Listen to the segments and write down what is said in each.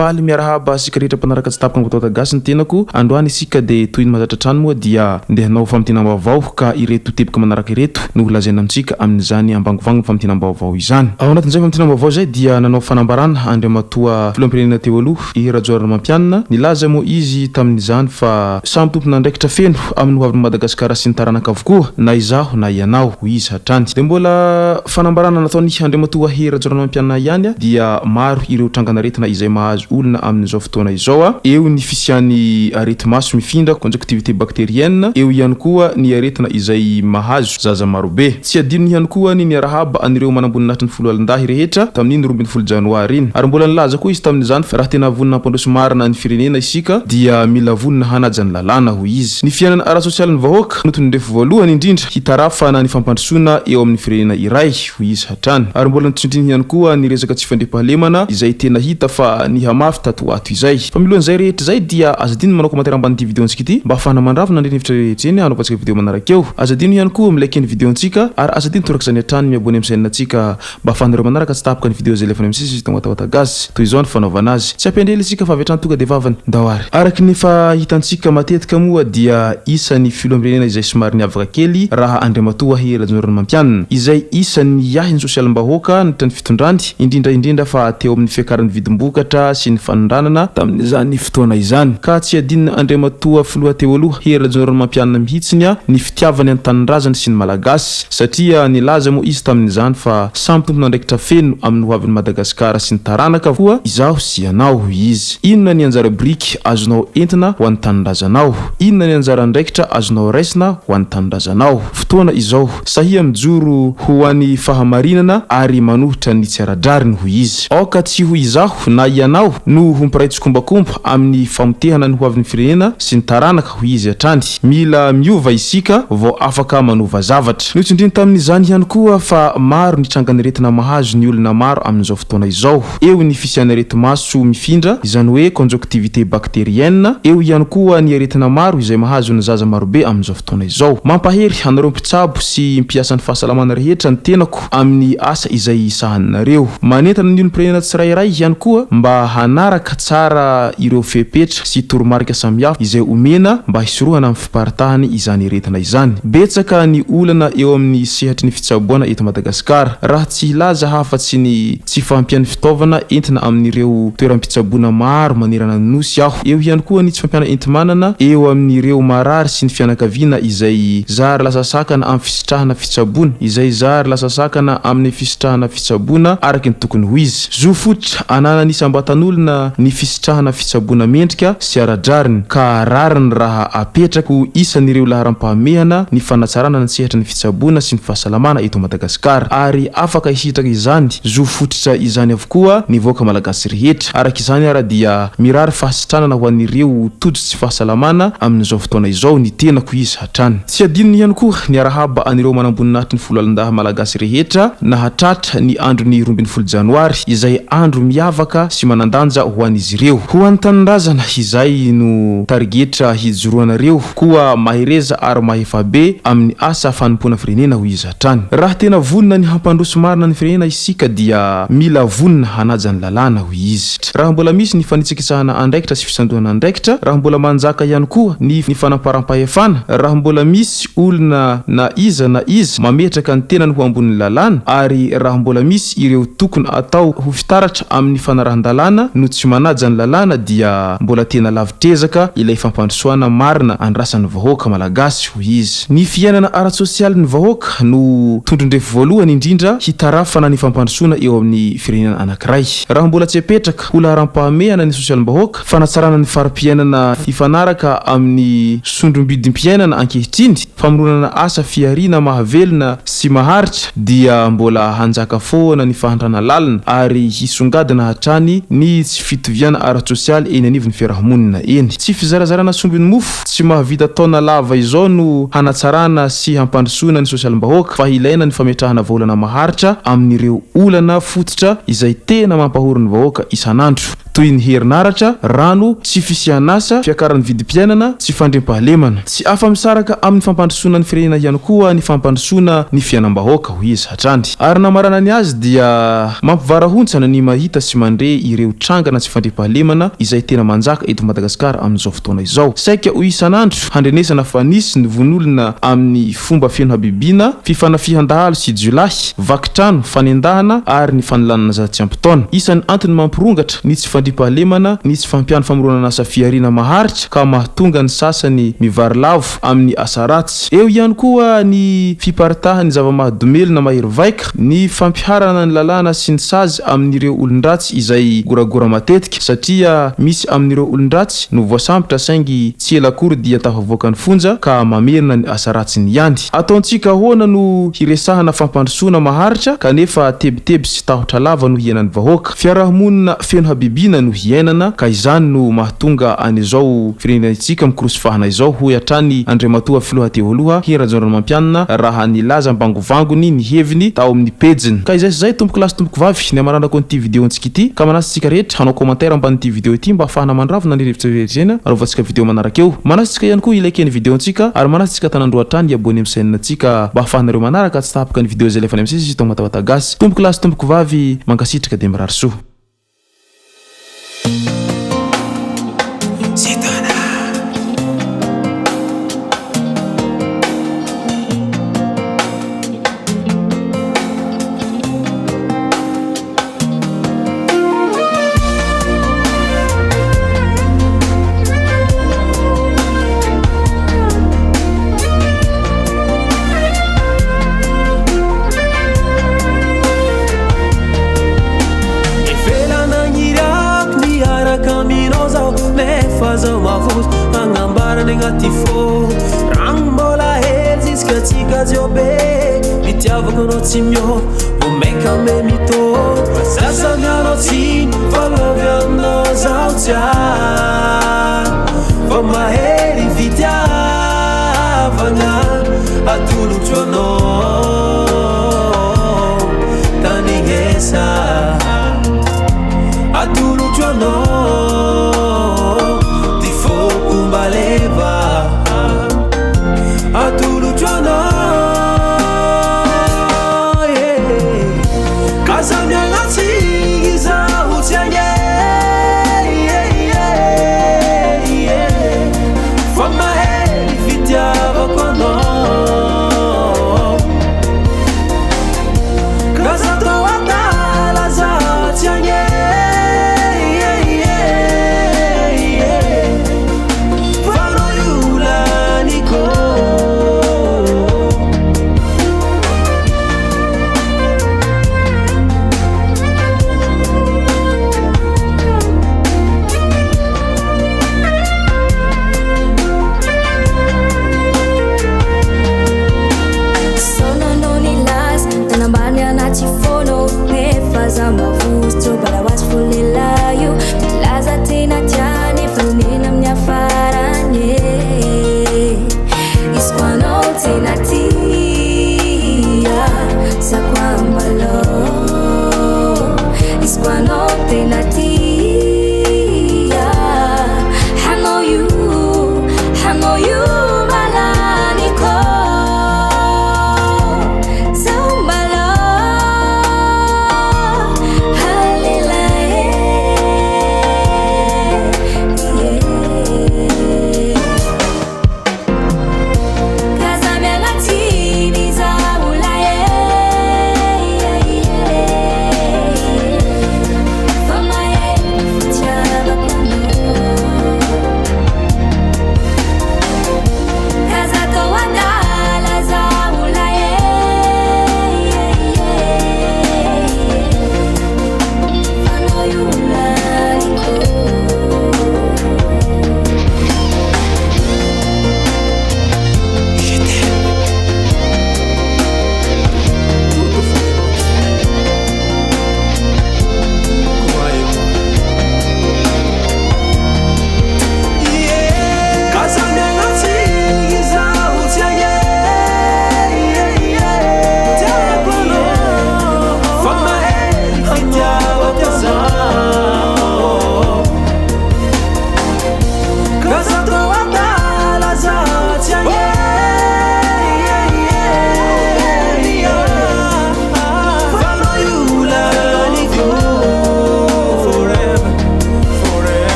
Faly miarahaba antsika rehetra mpanaraka tsy tapaka ny Vaovao Gasy ny tenako. Androany isika dia toy ny mahazatra hatrany moa dia ndeha hanao famintinam-baovao ka ireto teboka manaraka ireto no ho lazaina amintsika amin'izany ambangovangony famintinam-baovao izany. Ao anatin'izay famintinam-baovao izay dia nanao fanambarana Andriamatoa Filoham-pirenena teo aloha Hery Rajaonarimampianina, nilaza moa izy tamin'izany fa samy tompon'andraikitra feno amin'ny hoavin'i Madagasikara sy ny taranaka avokoa na izaho na ianao, hoy izy hatrany. Dia mbola fanambarana nataon'i Andriamatoa Hery Rajaonarimampianina ihany dia maro ireo trangan'aretina izay mahazo olona amin'izao fotoana izao, eo ny fisian'ny areti-maso mifindra, conjonctivite bactérienne, eo ihany koa ny aretina izay mahazo zaza marobe. Tsy adinony ihany koa ny niarahaba an'ireo manamboninahitry ny foloalindahy rehetra tamin'iny 12 janoary iny. Ary mbola nilaza koa izy tamin'izany fa raha tena vonona hampandroso marina ny firenena isika dia mila vonona hanaja ny lalàna, hoy izy. Ny fiainana ara-tsosialin'ny vahoaka no tondrefo voalohany indrindra hitarafana ny fampandrosoana eo amin'ny firenena iray, hoy izy hatrany. Ary mbola notsindriny ihany koa ny resaka tsy fandriampahalemana izay tena hita fa nihamafy tato ho ato izay. Fa milohan'izay rehetra izay dia aza adino ny manao commentaire ambanin'ity video-ntsika ity mba hahafahana mandravona an'ireny hevitra rehetra ireny hanaovantsika video manaraka eo. Aza adino ihany koa mi-like ny video-ntsika ary aza adino torak'izany hatrany mi-abonner amin'ny chaîne-ntsika mba ahafahanareo manaraka tsy tapaka ny video izay alefanay misesy eto Watawata Gasy. Toy izao ny fanaovana azy. Tsy ampiandry ela isika fa avy hatrany tonga dia vavany. Ndao ary. Araka ny efa hitantsika matetika moa dia isan'ny filoham-pirenena izay somary niavaka kely raha Andriamatoa Hery Rajaonarimampianina, izay isan'ny niahy ny sosialim-bahoaka nandritra ny fitondrany, indrindra indrindra fa teo amin'ny fiakaran'ny vidim-bokatra sy ny fanondranana tamin'izany fotoana izany. Ka tsy adinon'i Andriamatoa filoha teo aloha Hery Rajaonarimampianina mihitsiny ny fitiavany ny tanindrazany sy ny Malagasy, satria nilaza moa izy tamin'izany fa samy tompon'andraikitra feno amin'ny hoavin'i Madagasikara sy ny taranaka koa izaho sy ianao, hoy izy. Inona ny anjara biriky azonao entina ho an'ny tanindrazanao? Inona ny anjara andraikitra azonao raisina ho an'ny tanindrazanao? Fotoana izao, sahia mijoro ho an'ny fahamarinana ary manohitra ny tsy ara-drariny, hoy izy. Aoka tsy ho izaho na ianao no ho mpiray tsikombakomba amin'ny famotehana ny hoavin'ny firenena sy ny taranaka, hoy izy hatrany. Mila miova isika vao afaka manova zavatra. Notsindriny tamin'izany ihany koa fa maro ny trangan'aretina mahazo ny olona maro amin'izao fotoana izao. Eo ny fisian'ny areti-maso mifindra, izany hoe conjonctivite bactérienne, eo ihany koa ny aretina maro izay mahazo ny zaza marobe amin'izao fotoana izao. Mampahery anareo mpitsabo sy mpiasan'ny fahasalamana rehetra ny tenako amin'ny asa izay sahaninareo. Manentana ny olom-pirenena tsirairay ihany koa mba hanaraka tsara ireo fepetra sy toromarika samihafa izay omena mba hisorohana amin'ny fiparitahany izany aretina izany. Betsaka ny olana eo amin'ny sehatry ny fitsaboana eto Madagasikara, raha tsy hilaza hafa-tsy ny tsy fahampian'ny fitaovana entina amin'ireo toeram-pitsaboana maro manerana ny Nosy aho. Eo ihany koa ny tsy fampiana enti-manana eo amin'ireo marary sy ny fianakaviana izay zary lasa sakana amin'ny fisitrahana fitsaboana izay zary lasa sakana amin'ny fisitrahana fitsaboana araka ny tokony ho izy. Zo fototra ananan'ny isam-batan'olona ny fisitrahana fitsaboana mendrika sy ara-drariny ka rariny raha apetraka ho isan'ireo laharam-pahamehana ny fanatsarana ny sehatry ny fitsaboana sy ny fahasalamana eto Madagasikara ary afaka hisitraka izany zo fototra izany avokoa ny vahoaka malagasy rehetra. Araka izany ara dia mirary fahasitranana ho an'ireo tojo tsy fahasalamana amin'izao fotoana izao ny tenako izy hatrany. Tsy adinony ihany koa ny arahaba an'ireo manamboninahitry ny foloalindahy malagasy rehetra nahatratra ny andron'ny 12 janoary izay andro miavaka sy manan-danja ho an'izy ireo. Ho an'ny tanindrazana izay no tarigetra hijoroanareo koa mahereza ary mahefa be amin'ny asa fanompoana firenena hoy izy hatrany. Raha tena vonona ny hampandroso marina ny firenena isika dia mila vonona hanaja ny lalàna hoy izy. Raha mbola misy ny fanitsakitsahana andraikitra sy fisandohana andraikitra, raha mbola manjaka ihany koa ny ny fanamparam-pahefana, raha mbola misy olona na iza na iza mametraka ny tenany ho ambonin'ny lalàna ary raha mbola misy ireo tokony atao ho fitaratra amin'ny fanarahan-dalàna no tsy manaja ny lalàna dia mbola tena lavitr'ezaka ilay fampandrosoana marina andrasan'ny vahoaka malagasy, hoy izy. Ny fiainana ara-tsosialin'ny vahoaka no tondron-drefy voalohany indrindra hitarafana ny fampandrosoana eo amin'ny firenena anankiray. Raha mbola tsy apetraka ho laharam-pahamehana ny sosialim-bahoaka, fanatsarana ny fari-piainana hifanaraka amin'ny sondrom-bidim-piainana ankehitriny, famoronana asa fihariana mahavelona sy maharitra dia mbola hanjaka foana ny fahantrana lalina ary hisongadina hatrany ny tsy fitoviana ara-tsosialy eny anivon'ny fiarahamonina eny. Tsy fizarazarana sombin'ny mofo tsy mahavita taona lava izao no hanatsarana sy hampandrosoana ny sosialim-bahoaka fa ilaina ny fametrahana vahaolana maharitra amin'ireo olana fototra izay tena mampahory ny vahoaka isan'andro. toy ny herinaratra, rano, tsy fisian'asa, fiakaran'ny vidim-piainana, tsy fandriampahalemana. Tsy afa-misaraka amin'ny fampandrosoana ny firenena ihany koa ny fampandrosoana ny fiainam-bahoaka, hoy izy hatrany. Ary namarana ny azy dia mampivarahontsana ny mahita sy mandre ireo trangana tsy fandriampahalemana izay tena manjaka eto Madagasikara amin'izao fotoana izao. Saika ho isan'andro handrenesana fa nisy ny vono-olona amin'ny fomba feno habibiana, fifanafihan-dahalo sy jiolahy, vaky trano, fanendahana ary ny fanolanana zaza tsy ampy taona. Isan'ny antony mampirongatra ny tsy fandriampahalemana ny tsy fampian'ny famoronan'asa fihariana maharitra ka mahatonga ny sasany mivarilavo amin'ny asa ratsy. Eo ihany koa ny fiparitahan'ny zava-mahadomelina mahery vaika, ny fampiharana ny lalàna sy ny sazy amin'ireo olon-dratsy izay goragora matetika satria misy amin'ireo olon-dratsy no voasambotra saingy tsy ela akory dia tafavoaka ny fonja ka mamerina ny asa ratsiny ihany. Ataontsika ahoana no hiresahana fampandrosoana maharitra kanefa tebiteby sy tahotra lava no hiainan'ny vahoaka? Fiarahamonina feno habibiana no hiainana ka izany no mahatonga an'izao firenentsika mikorosifahana izao, hoy hatrany Andriamatoa Filoha teo aloha, Hery Rajaonarimampianina raha nilaza ambangovangony ny heviny tao amin'ny pejiny. Ka izay sy izay tompokolahy sy tompokovavy ny hamaranako an'ity video ntsika ity ka manasa antsika rehetra hanao commentaire ambanin'ity video ity mba hahafahana mandravona ny rivotra rehetra anaovantsika video manaraka eo. Manasa antsika ihany koa hi-liker ny video ntsika ary manasa antsika tanandroa hatrany hi-abonner amin'ny chaîne ntsika mba hahafahanareo manaraka tsy tapaka ny video izay alefanay misesy eto Matavata Gasy. Tompokolahy sy tompokovavy mankasitraka dia mirary soa.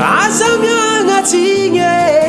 Aza miagnatsiny e.